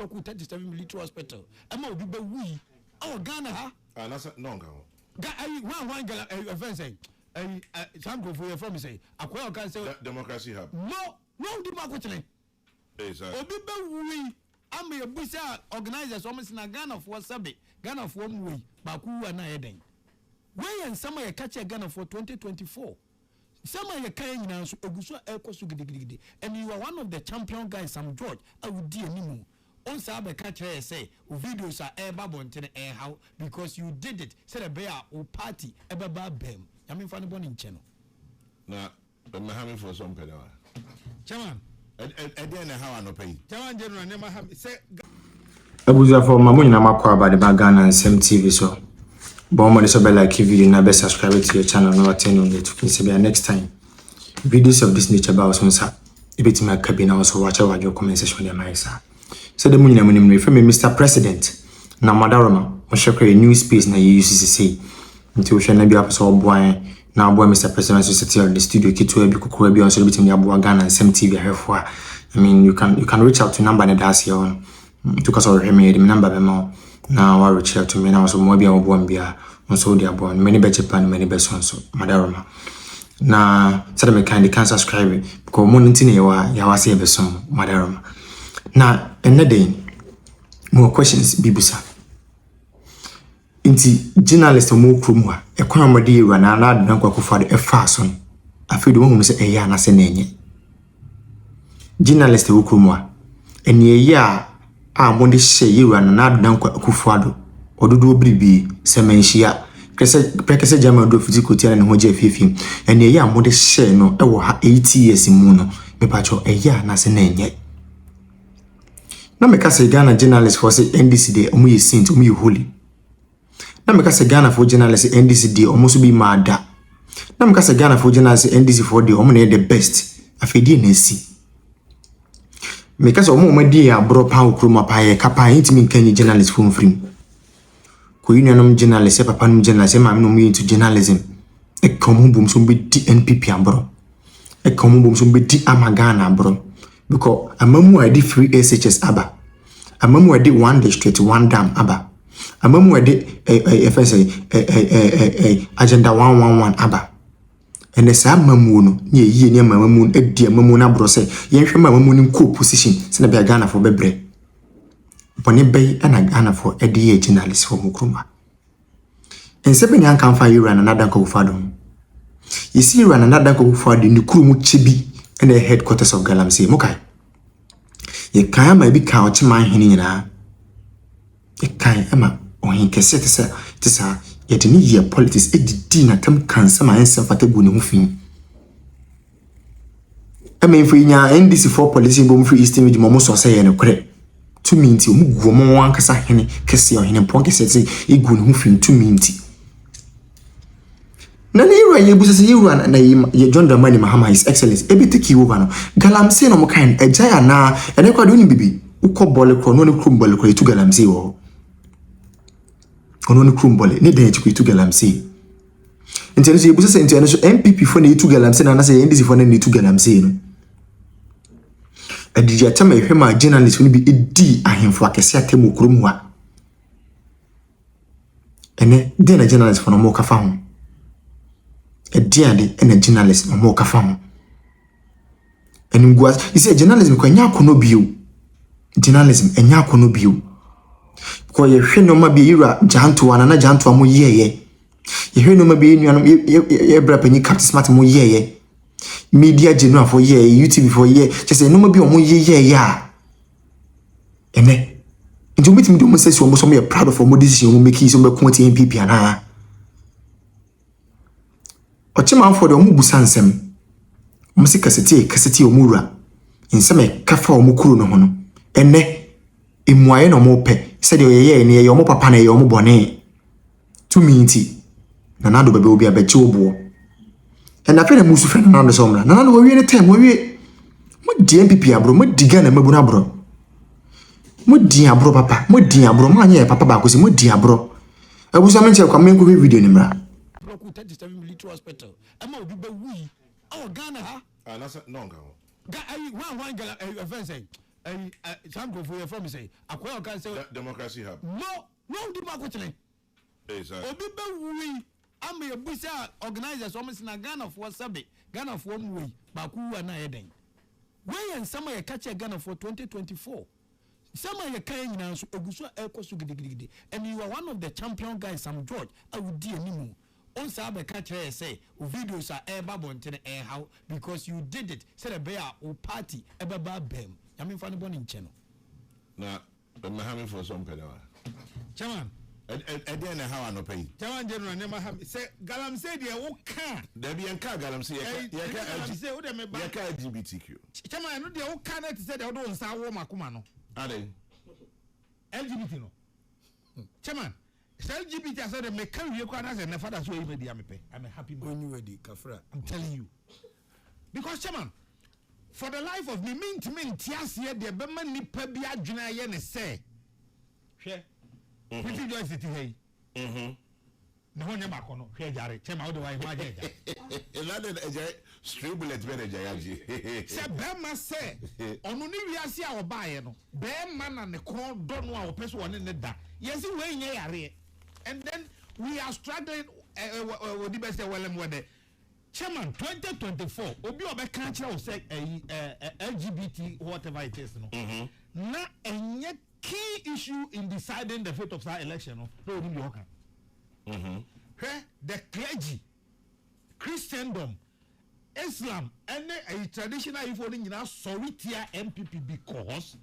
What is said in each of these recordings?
Block 37 Military Hospital ɛma obi bɛ wui ɛwɔ Ghana ha. Anasa na ɔnka ho. Ga ayi hwan hwan gala ɛyi ɛfɛn sɛ ɛyi ɛ saa nkurɔfoɔ yɛ fɛn mi sɛ akɔyɛ ɔka sɛ. Democracy Hub. No na ɔdi mu akotene. Ee saa. Obi bɛ wui ama ebusa organisers wɔn si na Ghanafoɔ sɛbe Ghanafoɔ mu wei baako wu a na ayɛ dɛn. Wei yɛ nsɛm a yɛka kyerɛ Ghanafoɔ 2024. Nsɛm a yɛka yɛ nyinaa nso egu so a ɛrekɔ so gidigidigidi, and you are one of the champion guys, Sam George, a wodi anim. Wonsan abɛka kyerɛ yɛ sɛ wo videos a ɛreba abɔntene ɛrehaw because you did it sɛdeɛ ɛbɛyɛ a wo party ɛbɛba abam. Nyame mfa ne bɔne nkyɛ no. Na Mahamefoɔ nso mpɛ dɛm a. Chairman. Ɛdeɛn na ɛhaw anɔpa yi? Chairman General nneɛma ha me sɛ. Abusuafoɔ ma mo nyinaa makɔ aba de ba Ghana Nsɛm TV so. Bɔ mmɔden sɛ bɛ like video na bɛ subscribe to your channel na watɛn on notification sɛ bia next time videos of this nature ba wo so nsa ebɛtumi aka bi na wo so wakyɛ wadwo comment section de ama yɛ saa. Sɛdeɛ mo nyinaa mo nim no yɛfrɛ me Mr President na mo adaworoma mohwɛ koraa yɛ new space na yɛ use sesei nti wohwɛ na bi apɛ sɛ ɔboa yɛn na aboa Mr President nso sɛte the studio ketewa bi kokora bi a ɔnso bɛtumi de aboa Ghana Nsɛm TV ahwɛfoɔ a, I mean, you can reach out to number ne da aseɛ hɔ no. Nti woka sɛ ɔhwehwɛ me, yɛde me number bɛma wo na wa reach out to me na nso mmoa bi a wɔboa me biara nso wode aboa me. M'ani bɛgye paa na m'ani bɛsɔ nso madaroma. Na sɛdeɛ meka de kan subscribe because mo no nti na yɛwɔ ha, yɛwɔ ase yɛbɛsom madaroma. Na ɛnnɛ de mewɔ questions bi bisa. Nti journalist a wɔwɔ kurom ha, ɛkwan a wɔde yɛ Nana Addo Dankwa Akufo-Addo ɛfaa so no, afei de wɔahunu sɛ ɛyɛ anaasɛ na ɛnyɛ. Journalist a ɛwɔ kurom ha, ɛnea ɛyɛ a wɔde hyɛ yɛwura Nana Addo Dankwa Akufo-Addo ɔdodoɔ biribie sɛ manhyia pɛkɛsɛ gyama do fiti kotia na ne ho gye afiefie, ɛnea ɛyɛ a wɔde hyɛ no ɛwɔ ha 8 years mu no, mepakyɛw, ɛyɛ anaasɛ na ɛnyɛ? Na meka sɛ Ghana journalist foɔ sɛ NDC deɛ, ɔmo yɛ saint, ɔmo yɛ holy. Na meka sɛ Ghanafoɔ journalist, NDC deɛ, ɔmo nso bi maa da. Na meka sɛ Ghanafoɔ journalist, NDC foɔ deɛ, ɔmo na yɛ the best. Afei deɛ na esi meka sɛ ɔmo a ɔmo adi yɛ aborɔ paa wɔ kurom paa, yɛ ka paa, yɛntumi nka nyi journalist foɔ mfiri mu. Kɔyi nuanom journalist, yɛ papa nom journalist, yɛ maame nom yɛ into journalism, ɛka ɔmo ho bom so ɔmo bɛdi NPP aborɔ, ɛka ɔmo bom so ɔmo bɛdi ama Ghana aborɔ, because amamu a yɛde free SHS aba, amamu a yɛde one district one dam aba, amamu a yɛde ɛ ɛ yɛfɛ sɛ ɛ ɛ ɛ ɛ Agenda 111 aba. Ɛnɛ saa amamuo no ne yɛyie ne ama amamuo no adi amamuo no aborɔ sɛ yɛnhwɛ ma amamuo no nkɔ opposition sɛnɛ bɛyɛ Ghanafoɔ bɛbrɛ. Bɔne bɛyi ɛna Ghanafoɔ ɛde yɛ journalist wɔ mo kurom ha. Nsɛm bɛ ne anka mfa yɛwura Nana Dankwa Akufo-Addo ho. Yɛsi yɛwura Nana Dankwa Akufo-Addo ne kurom kyɛ bi ɛna ɛyɛ headquarters of galamsey. Mokae yɛkae ama ebi ka ɔkyeman hene nyinaa, yɛkae ama ɔhen kɛseɛ te sɛ te saa yɛde ne yɛ politics, ɛdidi n'atam ka nsɛm a ɛnsɛm fata gu ne ho fi. Ɛma mfo yi nyaa NDC foɔ politician bi, wɔn firi Eastern Region, wɔn sɔ sɛ yɛ nokorɛ tumi nti wɔn gu wɔn ankasa hene kɛseɛ, ɔhene mpɔn kɛseɛ te egu ne ho fi tumi nti. Na ne yɛwura yɛ busa sɛ yɛwura na yɛ John Dramani Mahama, His Excellence, ebi take over no, galamsey na wɔn kan ɛgyae anaa? Ɛnɛ kora de onim bibi wokɔ Bɔle korɔ no, ne kurom Bɔle korɔ yɛtu galamsey wɔ hɔ. Ɔno ne kurom Bɔle ne dan akyi kɔ yɛtu galamsey. Nti ɛno nso yɛbusa sɛ, nti ɛno nso NPP foɔ na yɛtu galamsey na anasɛ NDC foɔ na yɛtu galamsey no? Adidi atam a ɛhwɛ ma journalist no bi di ahemfo akɛse atam wɔ kurom hɔ a ɛnɛ deɛ na journalist foɔ no wɔn kafa ho. Ɛdeɛ ade ɛna journalist na wɔn kafa ho animguase. You see, journalism kɔ ɛnyɛ akɔnɔ bio. Journalism ɛnyɛ akɔnɔ bio because yɛhwɛ nneɛma bi yɛwura Gyantoa, Nana Gyantoa mo yɛɛyɛ, yɛhwɛ nneɛma bi nuanom yɛbrɛ panyin Captain Smart mo yɛɛyɛ, media general fo yɛɛyɛ, UTV fo yɛ, kyɛ sɛ nneɛma bi a wɔn yɛ yɛɛyɛ a ɛnɛ nti wɔn bitumi de wɔn nsa si wɔn so, wɔn yɛ proud of wɔn decision wɔn make sɛ wɔn bɛko ati NPP anaa. Ɔkyɛmanfoɔ deɛ, wɔn busa nsɛm, wɔn si kasetie kasetie wɔn wura nsɛm a ɛka fa wɔn kuro no ho no. Ɛnɛ mmuayɛ na wɔn pɛ sɛdeɛ yɛyɛ no, yɛyɛ wɔn papa na yɛyɛ wɔn bɔne tumi nti Nana Addo bɛbɛ obi abɛgye wo boɔ. Ɛna afei na musu fɛ Nana Addo sɛ ɔmmra. Nana Addo wɔwie ne time, wɔwie. Mo di NPP aborɔ, mo di Ghana mmabunu aborɔ, mo di aborɔ papa, mo di aborɔ, mo anyɛ yɛ papa baako sɛ mo di aborɔ. Abusua, me nkyɛn kwa menkɔhwɛ video no mmra. Block 37 Military Hospital ɛma obi bɛ wui ɛwɔ Ghana ha. Anasa na ɔnka ho. Ga ayi hwan hwan gala ɛyi ɛfɛn sɛ. Ɛyi ɛ saa nkurɔfoɔ yɛ fɛn mi sɛ akɔyɛ ɔka sɛ. Democracy Hub. No na ɔdi mu akotene. Obi bɛ wui ama ebusa organisers wɔn si na Ghanafoɔ sɛbe Ghanafoɔ mu wei baako wu a na ayɛ dɛn. Wei yɛ nsɛm a yɛka kyerɛ Ghanafoɔ 2024. Nsɛm a yɛka yɛ nyinaa nso egu so a ɛrekɔ so gidigidigidi and you are one of the champion guys, Sam George, a wodi anim. Wonsan abɛka kyerɛ yɛ sɛ wo videos a ɛreba abɔntene ɛrehaw because you did it sɛdeɛ ɛbɛyɛ a wo party ɛbɛba abam. Nyame mfa ne bɔne nkyɛ no. Na Mahamefoɔ nso ɔmpɛ dɛm a. Chairman. Ɛdeɛn na ɛha wo anɔpa yi? Chairman General nneɛma ha me sɛ galamsey deɛ wo ka a. Dabi yɛn kaa galamsey yɛ ka yɛ ka galamsey wo deɛ me ba. Yɛ ka LGBTQ. Chairman ɛno deɛ wo ka na ɛte sɛ deɛ wode wo nsa awɔ m'akoma no. Adɛn? LGBT no. Chairman sɛ LGBT asɛ deɛ meka wie koraa na sɛ nɛfa da so ayi me deɛ mepɛ. I'm a happy man. Onyi wadi kafra. I'm telling you. Because chairman for the life of me mentumi nte aseɛ deɛ ɛbɛma nipa bi adwene ayɛ ne sɛ hwɛ Pretty Joyce te ha yi ne ho nyɛ baako no hwɛ agyare chairman wode wayɛ ho agye agyare. Na de agyare stray bullet bɛ na agyare agye. Sɛ bɛrima sɛ ɔno ne wiase a ɔbaeɛ no bɛrima na ne kɔn dɔ no a ɔpɛ sɛ ɔne ne da yɛsi wei nyɛ yareɛ and then we are struggling wɔdi bɛ sɛ wɛlɛm wɛdɛ. Chairman, 2024 obi a ɔbɛka akyerɛ wo sɛ ɛyi ɛɛ LGBT whatever it is no, na ɛnyɛ key issue in deciding the fate of saa election no, na onim deɛ ɔka. Hwɛ the clergy, Christendom, Islam ɛne ɛyi traditional ayifoɔ no nyinaa sɔre tia NPP because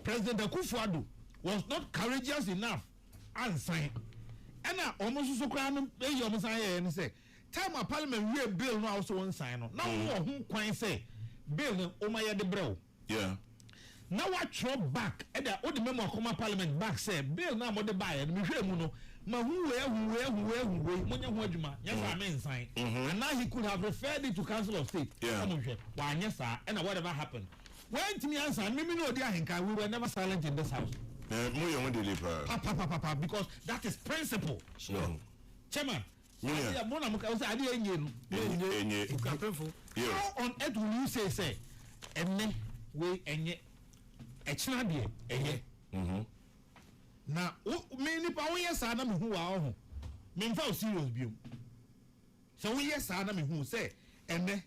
President Akufo-Addo was not courageous enough ansan. Ɛna wɔn nso so koraa no eyi wɔn san yɛɛ ne sɛ time a parliament wie bill no a wosɛ wɔn nsan no na wɔn wɔ ho kwan sɛ bill no wɔn ayɛ de brɛ wo. Na watwerɛ back ɛda wode memo akɔma parliament back sɛ bill no a mode baeɛ no mehwɛ mu no mahu wei ahu wei ahu wei ahu wei monyɛ ho adwuma nyɛ saa me nsan. Anaa he could have referred it to council of state. Sɛ monhwɛ wanyɛ saa ɛna whatever happened wantumi ansan. Mimi ne odi ahenkan, we were never silent in this house. Mo yɛ ho dede paa. Papapapapa because that is principle. Chairman, adeɛ mo na mo ka sɛ adeɛ enye no. Enye. Okuapemfo. How on earth will you say sɛ ɛnɛ wei ɛnyɛ ɛkyena deɛ ɛyɛ? Na wo me nipa woyɛ saa na mehu wa ɔho memfa wo serious biom. Sɛ woyɛ saa na mehu sɛ ɛnɛ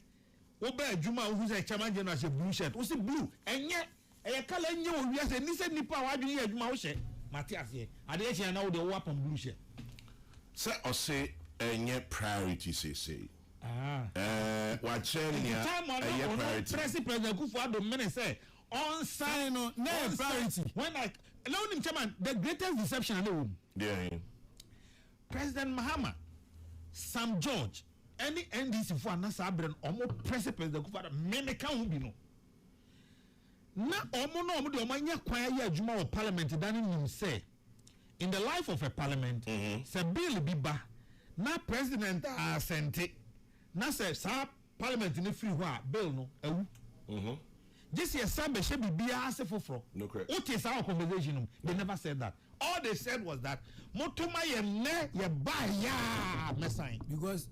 wobɛ adwuma a wohu sɛ chairman general hyɛ blue shirt, wo sɛ blue ɛnyɛ ɛyɛ colour nyɛ wɔ wiase ni sɛ nipa a wadwene yɛ adwuma wohyɛ mate aseɛ adeɛ kyɛn na wo deɛ wowapam blue shirt. Sɛ ɔse ɛnyɛ priority seesei. Wakyerɛ nea ɛyɛ priority. President Akufo-Addo mene sɛ ɔnsan no na ɛyɛ priority. When I na wonim chairman the greatest deception ane wɔ mu. President Mahama, Sam George ɛne NDC fo ana saa abirɛ no ɔmo press President Akufo-Addo meme ka ho bi no. Na ɔmo na ɔmo de ɔmo anya kwan ayɛ adwuma wɔ parliament da no nim sɛ in the life of a parliament sɛ bill bi ba na president asɛnte na sɛ saa parliament ne firi hɔ a bill no awu. Gye sɛ yɛsan bɛhyɛ biribiara ase foforɔ. Wote saa wɔ conversation no, they never said that. All they said was that motoma yɛ nnɛ yɛ ba yaa mɛsan. Because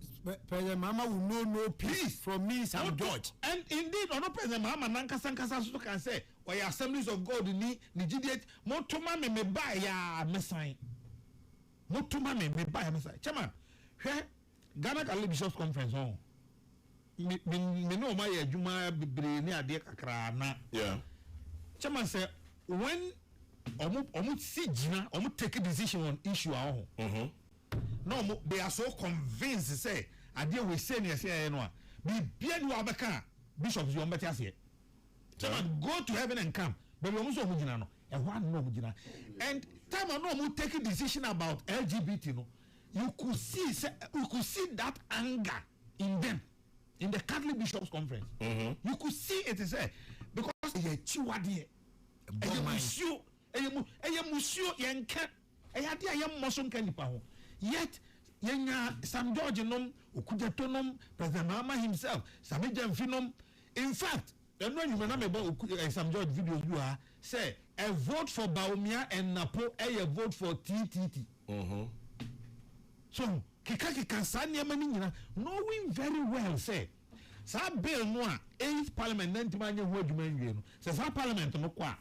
President Mahama will know no peace from me, Sam George. And indeed ɔno President Mahama nankasa nkasa so kan sɛ ɔyɛ Assemblies of God ni ne gyidie motoma me me ba yaa mɛsan. Motoma me me ba yaa mɛsan. Chairman, hwɛ Ghana Catholic Bishops Conference hɔ. Me me me ne wɔn ayɛ adwuma bebree ne adeɛ kakra na. Chairman sɛ when ɔmo si gyina ɔmo take decision on issue a ɔho. Na ɔmo they are so convinced sɛ adeɛ wei sɛ ne ɛsɛ ɛyɛ no a biribiara ni wɔ abɛka a bishops yi ɔmo bɛte aseɛ. Chairman, go to heaven and come baabi ɔmo nso ɔmo gyina no ɛhɔ ano na ɔmo gyina and time a na ɔmo take decision about LGBT no you could see sɛ you could see that anger in them in the Catholic Bishops Conference. You could see it sɛ because ɛyɛ akyiwadeɛ ɛyɛ musuo ɛyɛ mu ɛyɛ musuo yɛn nka ɛyɛ adeɛ a yɛn mmɔ so nka nipa ho yet yɛnya Sam George nom Okudzeto nom President Mahama himself Sammy Gyamfi nom. In fact ɛnu enyima na mɛbɔ Oku Sam George videos bi wɔ ha sɛ a vote for Bawumia and Napo ɛyɛ vote for TTT. So keka keka saa nneɛma no nyina knowing very well sɛ Saa bill no a eighth parliament na ntumi anyɛ ho adwuma nwie no, sɛ saa parliament no kɔ a,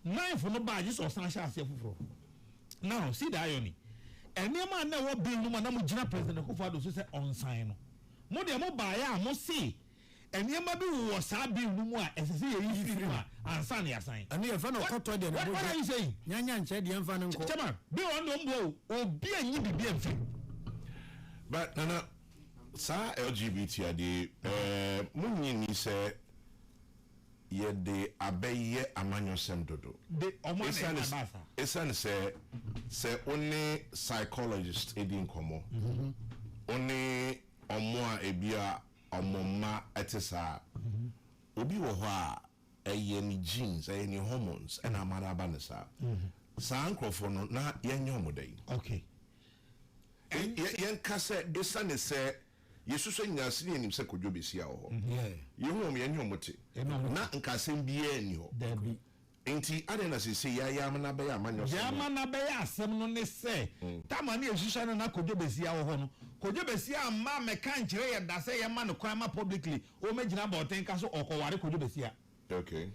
ninth no ba a, gye sɛ ɔsan hyɛ aseɛ foforɔ. Now see the irony, nneɛma a na ɛwɔ bill no mu a na mo gyina President Akufo Addo so sɛ ɔnsan no, mo deɛ mo baeɛ a mo se nneɛma bi wowɔ saa bill no mu a ɛsɛ sɛ yɛyi firi mu a ansa na yɛasan. Ɛno yɛfrɛ no ɔkɔtɔ deɛ ne What bo what are you saying? Nyanya nkyɛ deɛ mfa no nkɔ. Chairman, bill ɔno deɛ ɔmboa o, obi anyi biribi amfiri mu. But Nana, saa LGBT adeɛ yi, eh, monnye nni sɛ yɛde abɛyɛ amanyɔsɛm dodo? De ɔmo a na Esiane ɛma ɛbaa saa. esiane sɛ sɛ wo ne psychologist di nkɔmmɔ, wo ne ɔmo a ebia ɔmo mma te saa a, obi wɔ hɔ a ɛyɛ ne genes, ɛyɛ ne hormones ɛna ama no aba no saa. Saa nkorɔfoɔ no na yɛnyɛ ɔmo dɛn? Okay. Yɛnka sɛ esiane sɛ yɛsusua nyinaa sɛ yɛnim sɛ Kojo Besia wɔ hɔ. Yɛhu wɔn, yɛne wɔn te. Na nka asɛm biara nni hɔ. Dabi. Enti adɛn na seesei yɛayɛ ama no abɛyɛ amanyɔsɛm Deɛ ama no abɛyɛ asɛm no ne sɛ, tam a na yɛsusua no na Kojo Besia wɔ hɔ no, Kojo Besia amma ammɛka ankyerɛ yɛn da sɛ yɛmma no kwan ma publicly ɔmmɛgyina abɔnten nka sɛ ɔrekɔware Kojo Besia. Okay.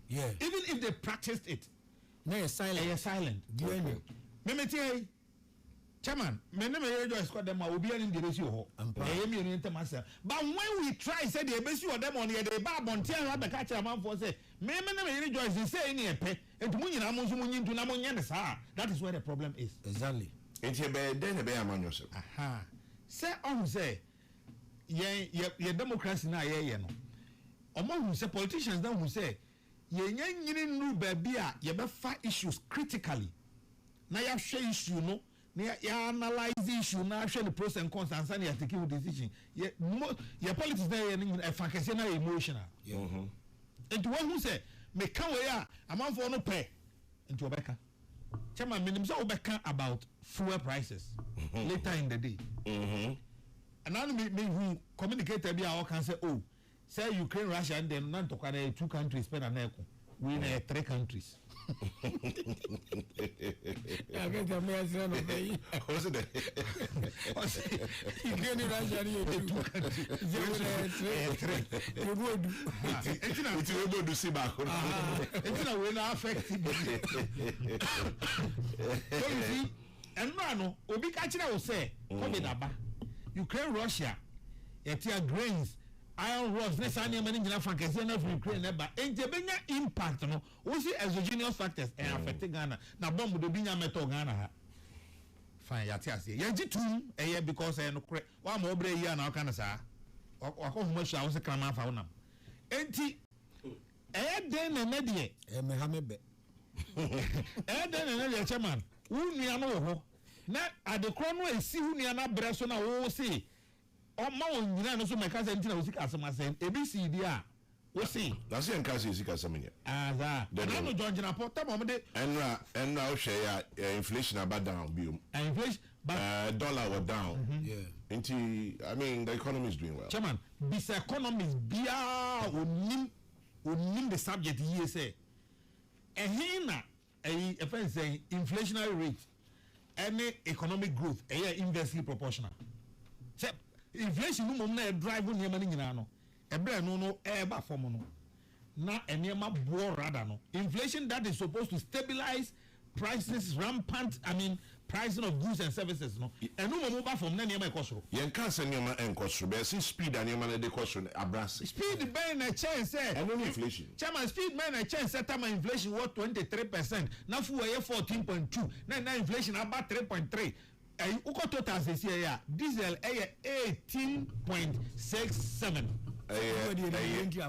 Yeah. Even if they practiced it, Na ɛyɛ silent. ɛyɛ silent. Obiara nnim. Me mete ha yi, Chairman, me ne me yere Joyce kɔ dɛm a, obiara nim deɛ ɛbɛsi wɔ hɔ. Ampa. Ɛyɛ mmienu ntam asɛm. But when we try sɛ deɛ ɛbɛsi wɔ dɛm hɔ no, yɛde reba abɔnten ahwɛ abɛka akyerɛ amanfoɔ sɛ, me me ne me yere Joyce sei ne yɛpɛ, nti mo nyinaa mo nso monyi nto na monyɛ no saa a, that is where the problem is. Exactly. Enti ɛbɛyɛ dɛn na ɛbɛyɛ amanyɔsɛm? Aha. Sɛ ɔhu sɛ yɛn, yɛ, yɛ democracy no a yɛreyɛ no, wɔahu sɛ, politicians no ahu sɛ, yɛnnya nnyini nnuru baabi a yɛbɛfa issues critically na yɛahwɛ issue no na yɛ analyse issue no ahwɛ ne pros and cons ansa na yɛatake ho decision. Yɛ mo yɛ politics na yɛyɛ no nyina ɛfa kɛseɛ no ayɛ emotional. Nti wahu sɛ meka wei a amanfoɔ no pɛ nti wɔbɛka. Chairman menim sɛ wobɛka about fuel prices later in the day. Ɛna no me mehu communicator bi a ɔka sɛ oh Sɛ Ukraine Russia no deɛ no na ntɔkwa no ɛyɛ two countries pɛ na na ɛko, wei na ɛyɛ three countries. Akɛtɛ mo yɛ srɛ no fɛ yi. Ɔsi dɛ. Ɔsi Ukraine ni Russia ni yɛ two countries. Sɛ wei na ɛyɛ three. Ɛyɛ three. Ebu odu. Eti na Eti wei bɔ du si baako no. Eti na wei na affect bi. So you see, ɛnura no obi ka kyerɛ wo sɛ COVID aba, Ukraine Russia yɛte a grains Iron rods ne saa nneɛma no nyina fa kɛseɛ no afiri Ukraine na ɛba enti ɛbɛnya impact no wo se exogenous factors ɛn affect Ghana na bomb de obi nya mmɛtɔ Ghana ha fine yɛate aseɛ yɛgye tom ɛyɛ because ɛyɛ nokorɛ woama wo berɛ yie a na woka no saa wakɔ homa sua wo se kraman afa wo nam enti ɛyɛ dɛn na ɛnɛ deɛ Ɛyɛ me ha me bɛ. ɛyɛ dɛn na ɛnɛ deɛ chairman wo nua no wɔ hɔ na adekorɔ no a ɛsi wo nua no abrɛ so na wo se Ɔmma wɔn nnyina no so mmɛka sɛ nti na wo sikasɛm asɛe no. Ebi sii deɛ a, wo se. Na sɛ yɛnka sɛ yɛ sikasɛm nyɛ. Ah saa. Dabi. Ɛna no John Jinapor, tam a wɔde. Ɛnra, ɛnra wo hwɛ yɛ a, inflation aba down biom. Inflation, but. Dollar wɔ down. Yeah. Nti, I mean, the economy is doing well. Chairman, bisa economist biara a onim, onim the subject yie sɛ, ɛhe na Ɛyi yɛfrɛ no sɛn inflationary rate ɛne economic growth ɛyɛ inversely proportional. Sɛ inflation no mmom na ɛdrive nneɛma no nyinaa no, ɛberɛ ɛno no ɛreba fam no na nneɛma boɔ rather no inflation that is supposed to stabilize prices rampant I mean pricing of goods and services no ɛno mmom ba fam na nneɛma ɛkɔ soro. Yɛnkaa sɛ nneɛma nkɔ soro, but yɛse speed a nneɛma no de kɔ soro no abrɛ ase. Speed bɛn na ɛkyɛn sɛ. Ɛno ne inflation. Chairman, speed bɛn na ɛkyɛn sɛ tama inflation wɔ 23 percent na fuel yɛ 14.2 na nnɛ inflation aba 3.3 ɛyi wokɔ total seesei ɛyɛ a diesel ɛyɛ 18.67. Ɛyɛ ɛyɛ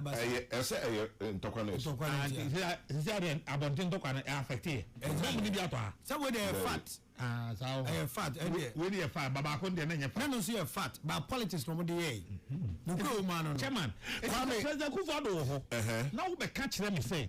ɛyɛ ɛsɛ ɛyɛ ntɔkwa no ɛsi. Ah, nti sisi adeɛ abɔnten ntɔkwa no ɛ affect yɛ. Bomb ni bi atɔ ha. Sɛ wei deɛ ɛyɛ fat. Ah, saa wɔ hɔ. Ɛyɛ fat ɛdeɛ. Wei deɛ fat, ba baako deɛ na nyɛ fat. Na no nso yɛ fat, ba politics na wɔn de yɛɛ. Nukuri wɔn ano no. Chairman, Kwame President Kufuor wɔ hɔ. Na wo bɛ ka kyerɛ mi sɛ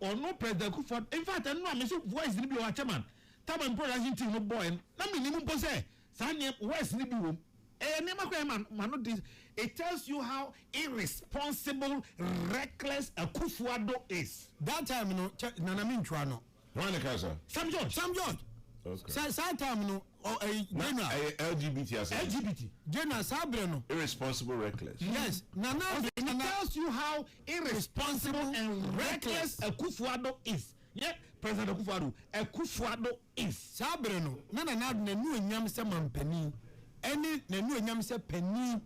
ɔno President Kufuor, in fact ɛno a mi sɛ voice ni bi wɔ ha chairman, Taman production team no bɔɔ na mi nim mpo sɛ saa nneɛma words ni bi wɔ mu. Ɛyɛ nneɛma kora ma ma no this it tells you how irresponsible, reckless Akufo-Addo is. That time no, nana mi ntwa no. Wọn ni ka sa. Sam George. Sam George. Okay. Sa saa time no. ɔ ɛyi Na General. ɛyɛ LGBT asɛm. LGBT. General, saa berɛ no. Irresponsible, reckless. Yes, Nana It Nana tells you how irresponsible and reckless Akufo-Addo is. Yeah, President Akufo-Addo. Akufo-Addo is. Saa berɛ no na Nana Addo n'ani onyam sɛ mampanin ɛne n'ani onyam sɛ panin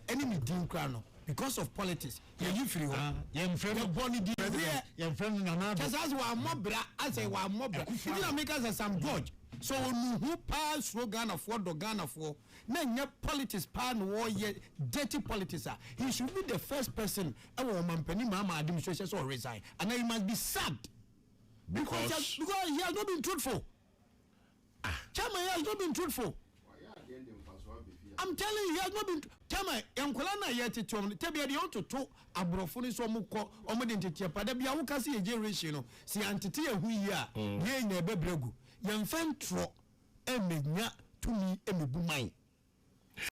ɛne ne din kora no, because of politics, yɛyi firi hɔ. Yɛmfrɛ no Yɛbɔ ne din President. deɛ. Yɛmfrɛ no Nana Kyɛ Addo. sɛ asɛ wɔammɔ bra, asɛ wɔammɔ bra. Akufo-Addo. Nti na meka sɛ Sam George so ɔnuhu paa, suro Ghanafoɔ, dɔ Ghanafoɔ, na nyɛ politics paa na wɔyɛ dirty politics a, he should be the first person ɛwɔ ɔmampanin Mahama administration sɛ ɔresign and he must be sacked. Because Because he has not been truthful. Chairman, he has not been truthful. I'm telling you, he has not been. Chairman, nkwadaa na yɛ tete wɔn tɛbi ɛdeɛ ɔtoto aborɔfo no sɛ ɔmo kɔ ɔmo de ntete pa dabi awo kasi yɛ generation no si yɛntete yɛn ho yie a, yɛn nyina ɛbɛbrɛ gu. Yɛn fɛn ntorɔ ɛmɛnya tumi ɛmɛbu man.